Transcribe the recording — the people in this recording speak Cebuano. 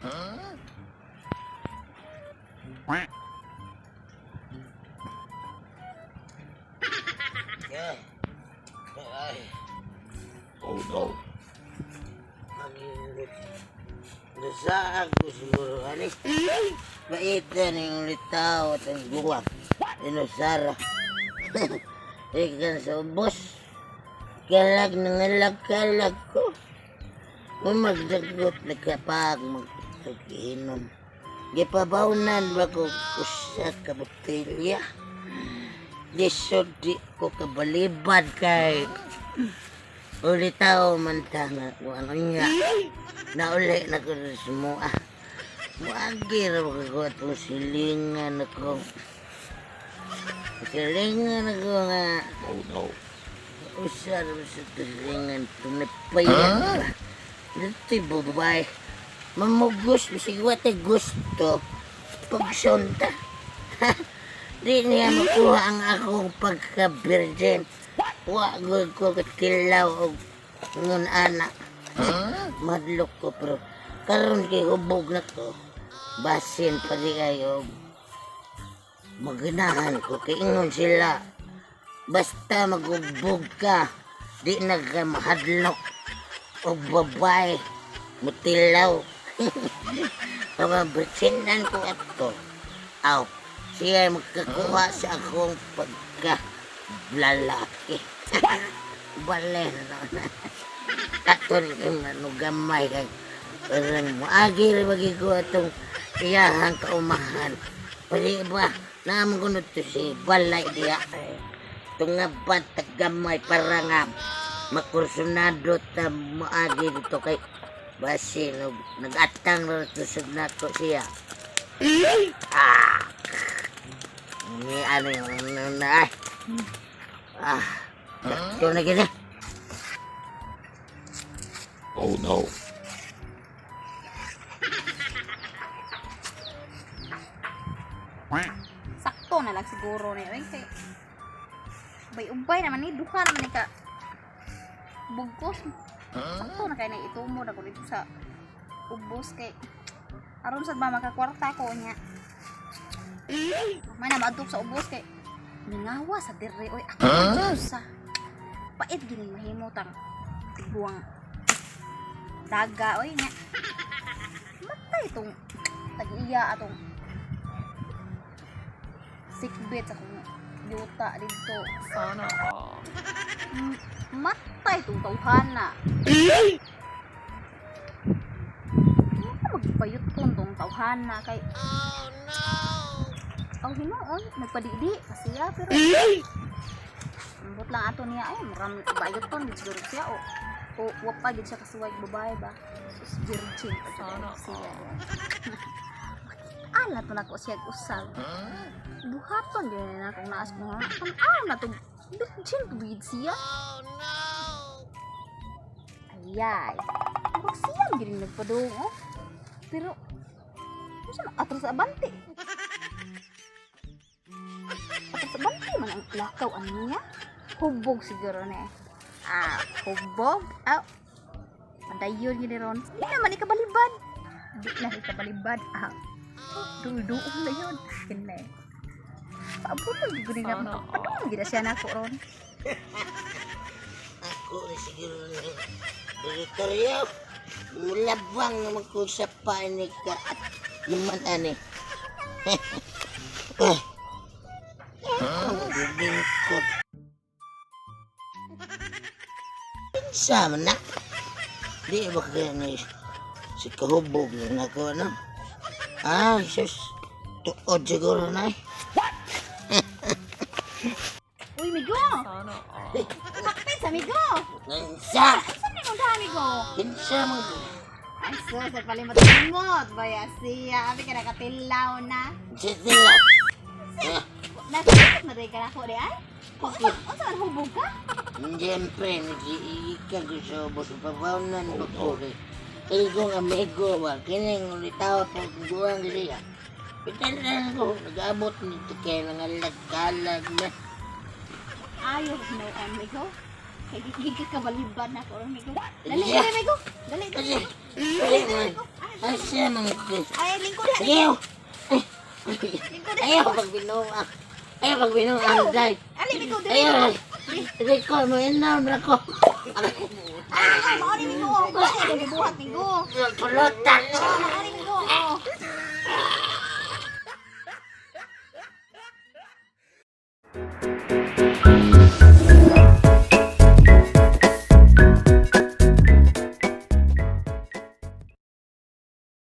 Yeah. Ay, Oh no. Mag-iingot. Nasaag ko siguro, ani. Maitan yung litaw at ang guwang. Inusara. Ikan sa ubos. Kalag nangalag kalag ko. Mamagdagot na kapag magkagiinom. Gipabawnan ba ko usa ka botelya? Lisod di ko kabalibad kay ulitaw man ta nga kung ano nga. Nauli na ko sa mua. Muagi ra ba ko atong silingan ako. Silingan ako nga Oh no. usa ra sa silingan tumipayan ba. Dito'y babae. Mamugos, bisig wate gusto. Pagsunta. Di niya makuha ang akong pagka-virgin. Wa gud ko katilaw og ngun ana. Madlok ko pero karon kay hubog na ko. Basin pa di kayo maganahan ko kay ingon sila. Basta magubog ka, di na ka mahadlok og babae mutilaw. Pamabritsinan ko ato. Aw, siya ay magkakuha sa akong pagka lalaki. Bale na na. Ato ni kay manugamay kay parang moagi ra bagi ko atong iyahang kaumahan. Pwede ba naman ko to si balay diya. Tungaban tagamay para nga makursunado ta moagi dito kay basin og nagatang ra to sa nako siya. Ah. Ni ano yung ano na ay. Ah. Sakto na gini. Oh no. Sakto na lang siguro ni oy kay ubay-ubay naman ni duha naman ni ka bugkos. Sakto na kay na itumo na ko dito sa ubos kay aron sad ba makakwarta ko niya. May na maadto sa ubos kay mingawa sa dire oy ako huh? Sa pait gini mahimo tang tiguang daga oy nya. Matay tong tag-iya atong sikbit sa akong yuta dito. Sana all. Matay itong tawhana. Ano magpayot ko itong tawhana kay... Oh no! Aw hinuon, nagpadidi kasi ya, pero... Ambot lang ato niya ay muram bayot ton gid siguro siya o wa pa gid siya kasuway babae ba. Sus virgin pa jud Sana siya. Ala to nako siya usab. Buhaton gyud na akong naas ko nga. Tan-aw na to virgin to gid siya. Ayay. Wag siya gid nagpadung oh. Pero unsa man atras sa abante? Atras sa abante man ang lakaw ani niya. Hubog siguro na eh. Ah, hubog. Ah. Padayon gid ni ron. Di naman ikabalibad. Di na ikabalibad. Ah. Duol-duol na yun. Kine. Paabutan gid ko ni na. Sana all. Padung gid na siya nako ron. Ako ni siguro ni Direktoryo. Mulabang naman ko sa panik ka at naman ani. Eh. Ang bibingkot. Kinsa man na? Di ba kaya ni si kahubog na nako no? Ah, sus. Tuod siguro na eh. Uy, migo! Sana all. Sakpit sa migo! Kinsa! Saan ni mong amigo? Kinsa man? Ay, sus, nagpalimot-limot. Baya siya. Abi ka nakatilaw na. Kinsa sila? Eh, Nasakit na rin ka na ako, di ay? Bakit? Unsa man hubog ka? Siyempre, nag-iikan ko sa ubos. Pabawnan ko ko. Kaya kong amigo ba, kining ulitaw po guwang siya. Pitalan ko, nag-abot nito kaya nangalag-kalag na. Ayaw no, amigo. Kay di ka kabaliban na ko ron, migo. Dali, dali, migo. Dali, dali. Dali man. Asa man ko. Ay, lingkod ha. Ayaw. Lingkod ha. Ayaw pagbinuang. Ayaw pagbinuang day. Ali, migo, dali. Ayaw. Dili ko mo inaw na ko. Ay, mao ni migo. Mao ni buhat migo. Pulutan. Mao ni.